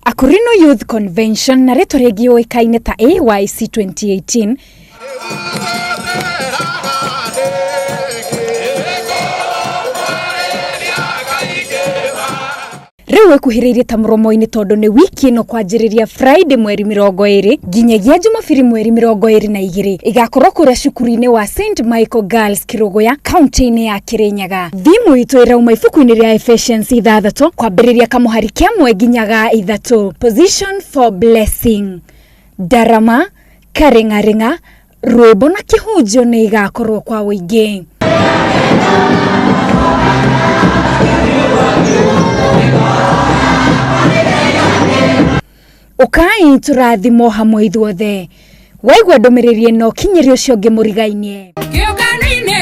Akurino Youth Convention na rĩtwa rĩngĩ yũĩkaine ta AYC 2018. Rĩu ĩkuhĩrĩirie ta mũromo-inĩ tondũ nĩ wiki ĩno kwanjĩrĩria Friday mweri 20 nginyagia Jumabiri mweri 22 ĩgakorwo kũrĩa cukuru-inĩ wa St Michael Girls Kĩrũgũya kaunti-inĩ ya Kĩrĩnyaga. Thimu itũ ĩrauma ibuku-inĩ rĩa Ephesians 6 kwambĩrĩria kamũhari kĩamwe nginya ga 3. Position for blessing. Ndarama, karĩng'arĩng'a, rwĩmbo na kĩhunjio nĩ igakorwo kwa ũingĩ. Ũkai tũrathimwo hamwe ithuothe. Waigua ndũmĩrĩri ĩno kinyĩria ũcio ũngĩ mũrigainie. Kĩũngano-inĩ.